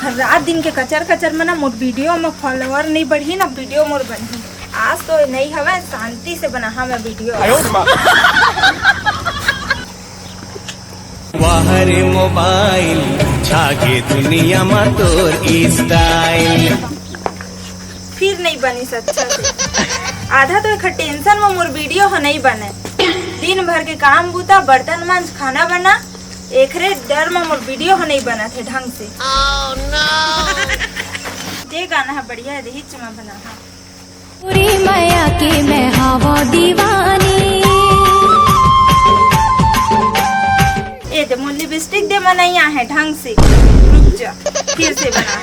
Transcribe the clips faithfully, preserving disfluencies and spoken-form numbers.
रात दिन के कचर कचर में ना मोर वीडियो में फॉलोअर नहीं बढ़ही ना वीडियो मोर बनही। आज तो नहीं हवे, शांति से बनाहा मैं वीडियो। वाह रे मोबाइल, छागे दुनिया मा तोर स्टाइल। फिर नहीं बनिस अच्छा से। आधा तो एक टेंशन में मोर वीडियो हो नहीं बने। दिन भर के काम बूता, बर्तन मांज, खाना बना, एकरे डर में मोर वीडियो हो नहीं बनत हे ढंग से। जे गाना है बढ़िया है, यही चुमा बनाहा। पूरी मया के मैं हवा दीवानी। ए दे मोर लिपस्टिक दे मनैया है ढंग से। रुक जा, फिर से बना।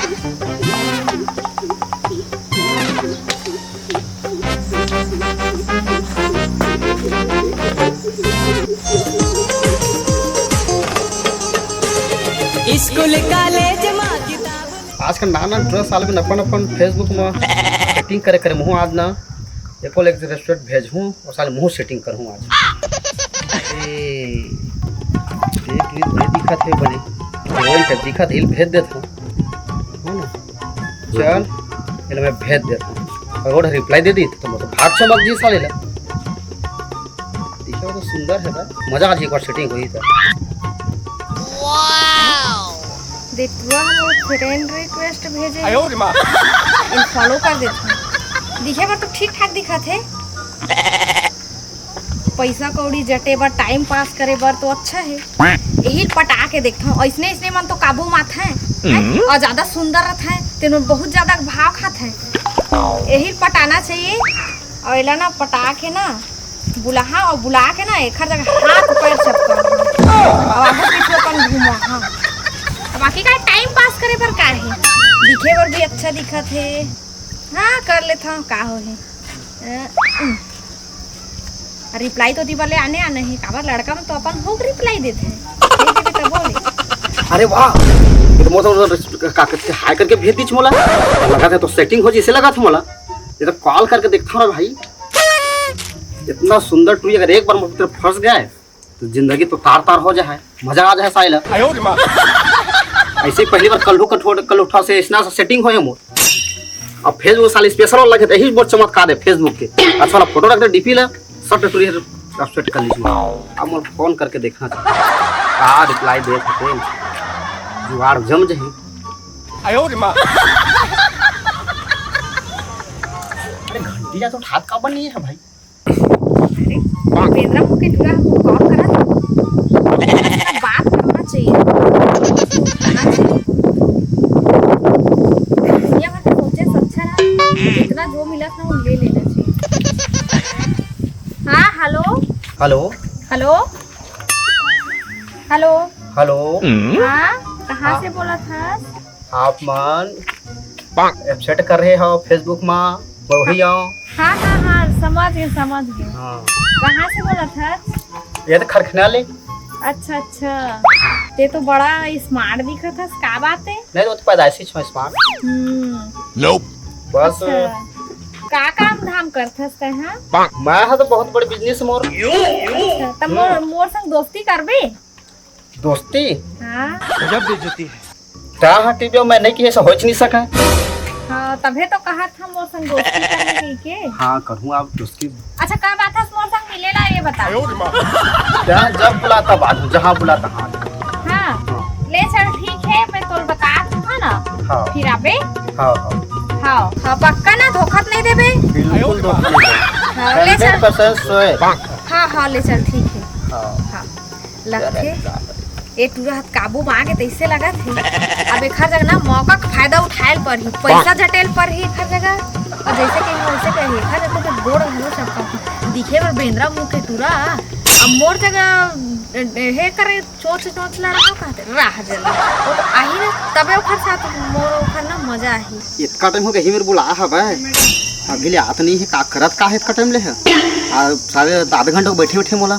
स्कूल कॉलेज मा किताब। आजकल नाना ड्रेस आल में अपन अपन Facebook में सेटिंग करे करे मुँह आज ना एको ले एक रेस्टोरेंट भेजहूँ और साले मुँह सेटिंग करहूँ आज। ए, देख ली, नहीं दिखा थे बने। हीरोइन तक दिखा थे, इल भेज देत हूँ। है ना? चल, इल मैं भेज देत हूँ। और वो रिप्लाई दे दी तो मैं तो भाग चमक जी साले ला। दिखे तो सुंदर है भाई, मजा आ जी एक बार सेटिंग हुई तो। देखुआ हम फ्रेंड रिक्वेस्ट भेजे। आयो रे माँ। इन फॉलो कर देत हूँ। दिखे बर तो ठीक ठाक दिखत हे। पैसा कौड़ी जटे बर, टाइम पास करे बर तो अच्छा है। यही पटा के देखत हूँ। ऐसने ऐसने मन तो काबू मात है, हैं? हम्म। और ज्यादा सुंदर रहत है, तेन में बहुत ज्यादा भाव खात है। यही पटाना चाहिए। और एला ना पटा के ना बुलाहा और बुला के ना एखर जगह हाथ पैर चपका। अब आगू पीछू अपन घूमा, हाँ। अब बाकी का टाइम पास करे बर का है? दिखे बर भी अच्छा दिखत हे। हाँ, कर लेत हूँ, का हो हे। अ, उम। रिप्लाई तो दीवाले आने आने ही, काबर लड़का में तो अपन हो रिप्लाई देत है। दे देबे तब बोले। अरे वाह, ये तो मोर तो का करके हाय करके भेज दीच मोला। लगा था तो सेटिंग हो जैसे लगा था मोला। ये तो कॉल करके देखता हूँ ना भाई। इतना सुंदर टुरी अगर एक बार मोर तरफ फंस गया है, तो जिंदगी तो तार तार हो जाए, मजा आ जाए साइला। आयो रे माँ। ऐसे ही पहली बार कल कल उठा से इतना सा सेटिंग होए मोर। अब Facebook साल स्पेशल वाला लगे, यही बहुत चमत्कार है Facebook के। अच्छा वाला फोटो रख दे डीपी ला, सब टुरी अब सेट कर लीजिए। अब मोर फोन करके देखना चाहिए। का रिप्लाई दे थे, जुगाड़ जम जही। आयो रे माँ। अरे घंटी जा तो हाथ का बन नहीं है भाई। अरे, बेंदरा मुंह के टूरा हमको कॉल करा था। बात करना चाहिए। करना चाहिए। दुनिया भर के सोचे से अच्छा ना, जितना जो मिला था, वो ले लेना चाहिए। हाँ, hello. Hello. Hello. Hello. Hello. हाँ, कहाँ हाँ। से बोला था? आप मन एब्सेंट कर रहे हो Facebook मा, वही आओ। हाँ, हाँ, हाँ, समझ गए, समझ गए। हाँ। कहाँ से बोला था? ये तो खरखना ले। अच्छा, अच्छा, ते तो बड़ा स्मार्ट दिखत हस, का बात है? नहीं, वो तो पैदाइशी छो स्मार्ट। हम्म। बस। अच्छा। का काम धाम करथस तै, हाँ? मैं हा तो बहुत बड़े बिजनेस मोर। अच्छा, त मोर, हम्म। मोर संग दोस्ती करबे? दोस्ती? हाँ। गजब बेइज्जती है। ता हाँ टीवी मैं नहीं किए, ऐसा हो नहीं सका। हाँ, तभे तो कहा था मोर संग दोस्ती करने के। हाँ, करूँ आप दोस्ती। अच्छा, का बात है मोर संग मिलेला, ये बता। ता जब बुलाता बात, जहाँ बुलाता हाँ। हाँ, ले चल, ठीक है, मैं तोल बता दूंगा ना। हाँ। फिर आबे। हाँ, हाँ। हाँ, हाँ, पक्का ना, धोखा तो नहीं देबे? बिल्कुल धोखा नहीं देबे। हाँ, ले चल। Hundred percent sure. हाँ, हाँ, ले चल, ठीक है। हाँ। हाँ। लगथे। ए टूरा हत काबू म आगे तइसे लगत हे। अब एखर जगह ना मौका के फायदा उठायल परही, पैसा जटेल परही एखर जगह। और जैसे कही वैसे कही, एखर जगह तो गोड़ घलो चपका। दिखे बर बेंदरा मुंह के टूरा। अब मोर जगह हे करे चोच चोच लड़ाओ कहते रह जला। वो तो आही ना, तबे ओखर साथ मोर ओखर ना मजा आही। इतका टाइम हो गया ही मेरे बुलाया हवय। अभी ले आत नहीं है, का करत का है इतका टाइम ले है? आ, साले आधा घंटा बैठे बैठे मोला।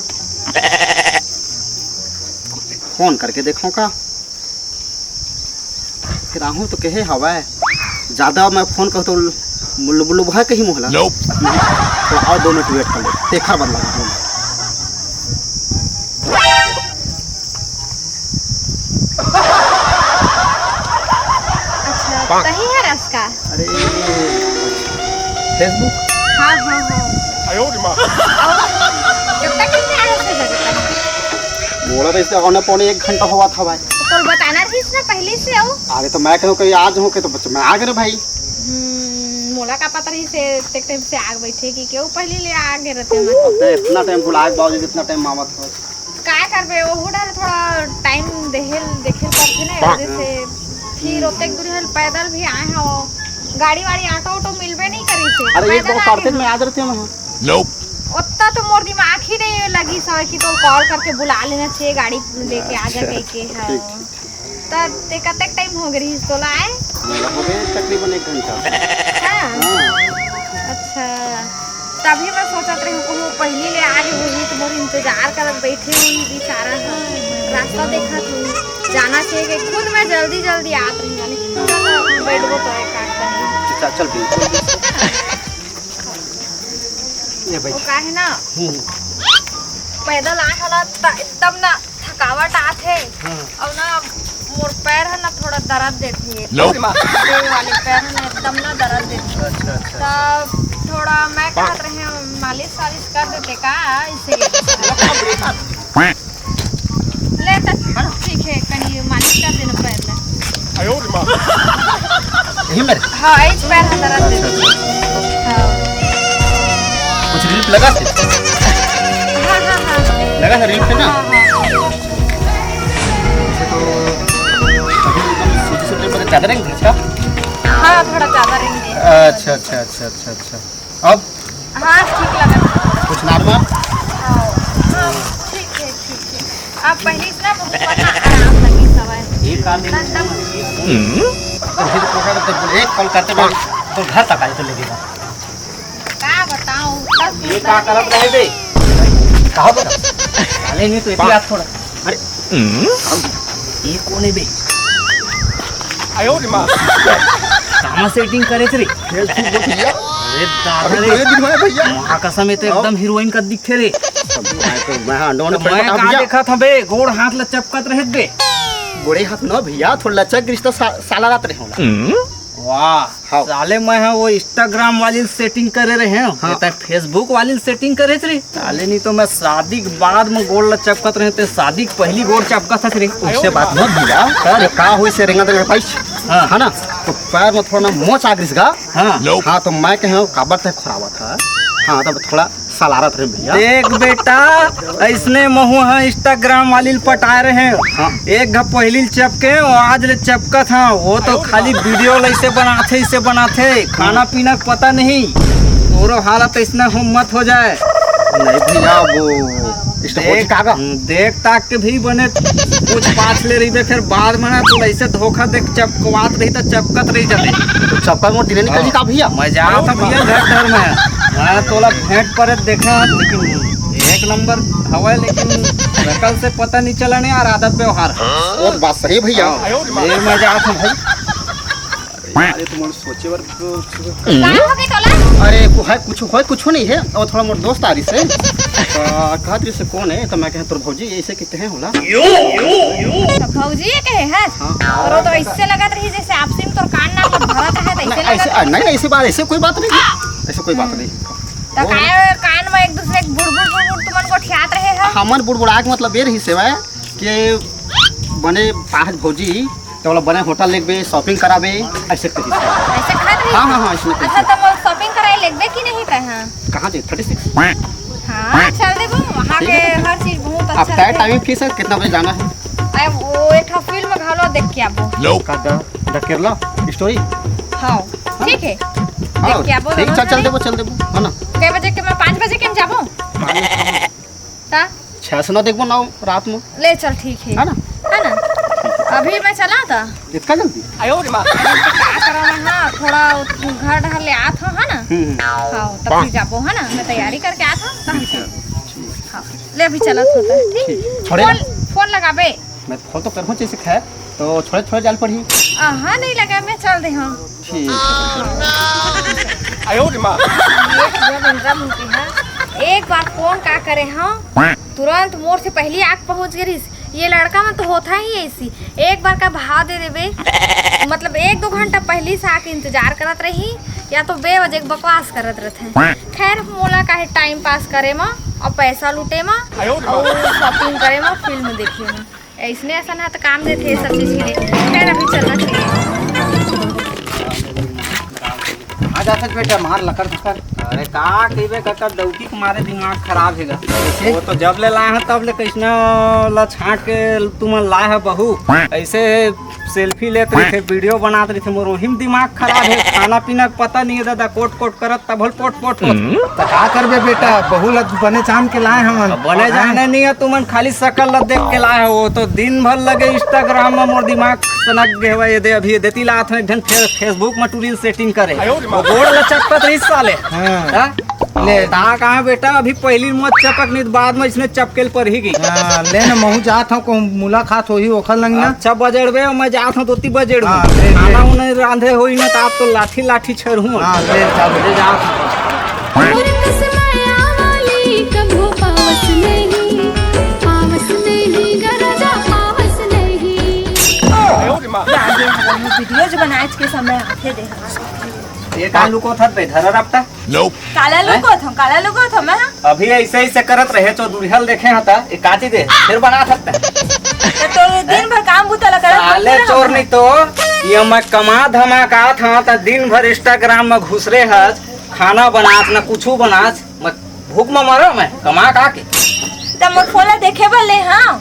फोन करके देखो का। फिर आहू तो कहे हवय, ज्यादा मैं फोन कहूँ तो लुभ-, लुभ-, लुभा कहीं मोहला। Nope। तो आओ दो मिनट वेट कर ले, देखा बदला। तही हरस का। अरे, Facebook। हाँ, हाँ, हाँ। आयो रे माँ। कितना कितना है से जगह पर? मोला तो इसने औने पौने एक घंटा होवत हवय। तो तोल बताना रहिस ना पहले से आओ। अरे तो मैं कहूँ कहीं आज हो के तो बच्चा मैं आ गए भाई। हम्म, मोला का पता रहिस से तेक टाइम से आग बैठे कि क्यों पहले ले आगे रहते हैं। अब तो इतना टाइम बुलाए के बावजूद इतना टाइम मावत हो। का करबे, ओहू डहर थोड़ा टाइम देहेल, देखेल पड़थे ना, ए वजह से। फिर ओतेक दूर हल पैदल भी आए हो, गाड़ी वाड़ी, ऑटो ऑटो मिलबे नहीं करी से, अरे, एक पैदल बार आए करते हो। मैं याद रहते हैं वहाँ। ओत्ता तो मोर दिमाग ही नहीं लगी सवे कि तो कॉल करके बुला लेना चाहिए, गाड़ी लेके आ जा अच्छा, कह के, हाँ। ठीक, ठीक, ठीक। तब ते कतेक टाइम हो गई रहिस तोला आए? मोला हो गए तकरीबन एक घंटा। हाँ। हाँ। अच्छा, तभी मैं सोचत रही हूँ, कहूँ पहली ले आ गई होही तो मोर इंतजार करत बैठे हुई बेचारा ह। रास्ता देखत हूँ, जाना चाहिए कि खुद मैं जल्दी जल्दी आत रही हूँ, लेकिन चलो बैठबो तो एक आध कहीं। चल, चल, बिल्कुल। ये भाई। वो का है ना, हम्म। पैदल आए हला त एकदम ना थकावट आथे। हाँ। अउ ना मोर पैर ह ना थोड़ा दर्द देथे। लो। ये वाले पैर ह ना एकदम ना दर्द देथे। अच्छा, अच्छा, अच्छा। तब थोड़ा मैं कहत रहे मालिश वालिश कर देते का इसे। ले त ठीक है, कहीं मालिश कर देना पैर ला। आयो रे माँ। यही मेरे? हाँ, यही पैर ह दर्द देथे। हाँ। कुछ रिलीफ लगा थे? हाँ, हाँ, हाँ। लगा था रिलीफ पे ना? हाँ, हाँ, हाँ। अच्छा, तो अभी एकदम सूजी सब्जी वगैरह ज़्यादा रहेंगे इसका? हाँ, थोड़ा ज़्यादा रहेंगे। अच्छा, अच्छा, अच्छा, अच्छा, अच्छा। अब? हाँ, ठीक लगा। कुछ नॉर्मल? हाँ, हाँ, ठीक है, ठीक है। अब पहले से ना बहुत पता आराम लगी सवाई। एक काम एकदम। तो फिर कोठा पे तो एक कॉल करते बाद तो घर तक आए तो लेके जा। का बताऊं, तब ये का करत रहे बे? कहा बता। अरे नहीं तो इतिहास थोड़ा। अरे, ये कौन है बे? आयो रे माँ। कहाँ सेटिंग करे थे रे? Facebook भैया। अरे दादा अरे रे। बड़े दिन हुए भैया। माँ कसम, ये तो एकदम हीरोइन का दिखे रे। सब भाई तो मैं हाँ, डॉन तो पे मैं बता का भैया। देखा था बे, गोड़ हाथ ला चपकत रहे बे। गोड़े हाथ ना भैया, थोड़ा लचक रिश्ता सा-, साला रात रहे होला। वाह, हाँ। साले मैं हा वो Instagram वाली सेटिंग करे रहे हूँ, हाँ। ये तो Facebook वाली सेटिंग करे थे रे। साले नहीं तो मैं शादी के बाद में गोड़ ला चपकत रहे थे, शादी के पहली गोड़ चपकत था रे। उससे बात मत भैया। अरे का होई से रेंगा देंगे पैस, हाँ। है ना? तो पैर में थोड़ा ना मोच आ गइस गा। हाँ। हाँ, तो मैं कहे हूँ काबर ते खराबत है। हाँ, तब थोड़ा सलारत रहे भैया। देख बेटा, ऐसने महू हा Instagram वाली ल पटाए रहे। हाँ। एक घ पहिली ल चपके, वो आज ले चपकत हा। वो तो खाली वीडियो ल ऐसे बनाथे, ऐसे बनाथे, खाना पीना के पता नहीं। तोरो हालत ऐसना हो मत हो जाए। नहीं भैया, वो इस तो हो देख, चुका का? देख ताक के भी बने पूछ पाछ ले रहिबे, फिर बाद में ना तू ऐसे धोखा देख चपकवात रही तो चपकत रही जाते। तो चपका मोर दिले निकल जी का भैया? मैं जात हूँ भैया घर धर में। हाँ, तोला भेंट परे देखा, लेकिन एक नंबर हवय, लेकिन शकल से पता नहीं चला नहीं यार, आदत व्यवहार। वो तो बात सही है भैया। हाँ, ये मैं जात हूँ भाई। अरे तुम सोचे बर तो का हो गए तोला? अरे को है कुछ, है कुछ नहीं है, और थोड़ा मोर दोस्त आ रही से। तो कहा रही से कौन है, तो मैं कहे तोर भौजी ऐसे कि कहे होला। तो भौजी ये कहे है? हाँ। और वो तो ऐसे लगत रही जैसे आपसी में तोर कान नाक भरत है, तो नहीं, ऐसे ऐसे, लगत नहीं, नहीं, ऐसी बात, ऐसे कोई बात नहीं है। ऐसे कोई बात नहीं। तो वो काहे कान में एक दूसरे के बुड़बुड़ बुड़बुड़ तुमन गोठियात रहे है? हमन बुड़बुड़ा के मतलब ये रही सेवा कि बने पाँच भौजी तो वाला बने होटल लेके shopping कराबे, ऐसे कही। ऐसे कहत रही? हाँ, हाँ, हाँ, ऐसे कही। अच्छा, तो मोर shopping कराए लेगबे कि नहीं कहे? कहाँ जाए? Thirty six? हाँ, चल देबो, वहाँ के हर चीज बहुत अच्छा अब तय रहता है। Timing fix है, कितना बजे जाना है? अरे, वो एक ठो फिल्म घलो देख के आबो। का द, द केरला स्टोरी? हाँ, ठीक है। हाँ, देख के आबो, ठीक, दोनों चल, चल जने। देबो, चल देबो, है ना? कै बजे के, मैं पाँच बजे के हम जाबो? हाँ। ता? छह से नौ देखबो ना रात में। ले चल, ठीक है। है ना? है ना? अभी मैं चला था। इतना जल्दी? आयो रे माँ। का करा मैं, हाँ, थोड़ा घर डहर ले आत हूँ, है ना? हम्म, हम्म। हाँ, तब फिर जाबो, है ना? मैं तैयारी करके आत हूँ, तब ठीक है। हाँ, ले अभी चलत होता है, ठीक? ठीक। छोड़े फोन, ना। फोन लगाबे। मैं फोन तो करहूँ, जैसे खैर, तो छोड़े, छोड़े जाल पड़ी। हाँ, नहीं लगा, मैं चल दे हूँ। ठीक है। आयो रे माँ। ये जब इंदिरा मूर्ति है, एक बार फोन का करे हाँ, तुरंत मोर से पहली आग पहुँच गई। ये लड़का मन तो होता ही ऐसी, एक बार का भाव दे देबे, मतलब एक दो घंटा पहली से आके इंतजार करत रही, या तो बेवजह के बकवास करत रहते। खैर, मोला काहे टाइम पास करे मा और पैसा लूटे मा और शॉपिंग करे मा, फिल्म देखे मा, ऐसने ऐसा ना तो काम देते ये सब चीज के लिए। खैर, अभी चलना चाहिए। कहाँ जाथस बेटा, मार लकर फकर? अरे का कहिबे काका, डौकी के मारे दिमाग खराब हे गा। कैसे? वो तो जब ले लाए हैं तब ले कैसना ला छांट के तुमन लाए है बहू। ऐसे सेल्फी लेत रहिथे, वीडियो बनात रहिथे, मोर ओही में दिमाग खराब हे। खाना पीना के पता नहीं है दादा, कोट कोट करत तब हल पोट पोट पोट। त का करबे बेटा, बहू ला बने जान के लाए हमन। अब बने जाने नहीं है तुमन, खाली शकल ला देख के लाए हो। वो तो दिन भर लगे इंस्टाग्राम में, मोर दिमाग सनक गे हवय। ये दे, अभी ये देती लात हन एक ठन फे-, Facebook में टूरी सेटिंग करे। वो गोड़ ला चपकत रही साले। हाँ। हाँ? ले। ता कहाँ बेटा, अभी पहली मत चपक, नहीं तो बाद में इसने चपकेल पर ही गई। हाँ, ले ना, महू जात हूँ, कहूँ मुलाकात होही ओखर लंग ना। अच्छा बजड़बे, मैं जात हूँ दोती बजड़। हाँ, ले, ले। खाना उन्हें रांधे होई ना, तो आप तो लाठी लाठी छेड़हूँ। हाँ, ले, चल। ले जात हूँ। वीडियो जो बनाए के समय आथे दे। ये का लुकोथस बे, धर रपटा। काला लुकोथों, काला लुकोथों मैं, हाँ? अभी ऐसे ऐसे करत रहे तो दुरिहल देखे हता, ये काटी दे, फिर बना सकता है। तो तोर दिन भर काम बुता ला करत साले रहता चोर हूँ। नहीं तो, ये मैं कमा धमा का था, तो दिन भर इंस्टाग्राम में घुसरे हस, खाना बनात ना कुछ बनात, मैं भूख में मरो मैं, कमा का के। त मोर फोन ला देखे बर ले, हाँ?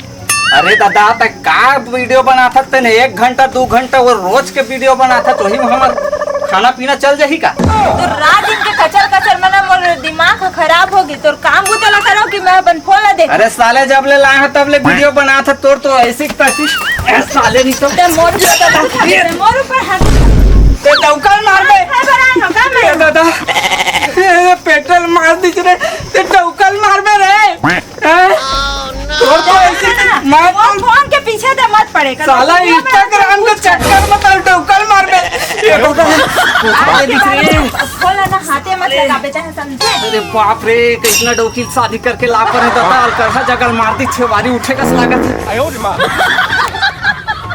अरे दादा, त का वीडियो बनाथस तेने? एक घंटा, दू घंटा वो रोज के वीडियो बनाथस, वही में हमर खाना पीना चल जाही का? तो रात दिन के कचर कचर में ना मोर दिमाग ह खराब होगी। तोर काम बुता ला करो कि मैं अपन फोन ला देख? अरे साले, जब ले लाए हैं तब ले वीडियो बनाथस, तोर तो ऐसी तैसी। ए साले नहीं तो। ते मोर ऊपर हाथ, ते मोर ऊपर हाथ। ते डौकल मार बे। हाय बरान हो का मैं? ए दादा, ए पेट्रोल मार दीजिए रे, ते डौकल मार बे रे। हैं? तोर तो ऐसी ना, मार वो तो फोन के पीछे ते मत पड़े कर। साला वो मैं Instagram के चक्कर में तो डौकल मार बे। ये डौकल। आगे दिख रही है। खोला ना, हाथे मत लगाबे, चाहे समझे। अरे बाप रे, कितना डौकी शादी करके ला पर है दादा, अलकरहा जगल मार दी, छेवारी उठे कस लागत है।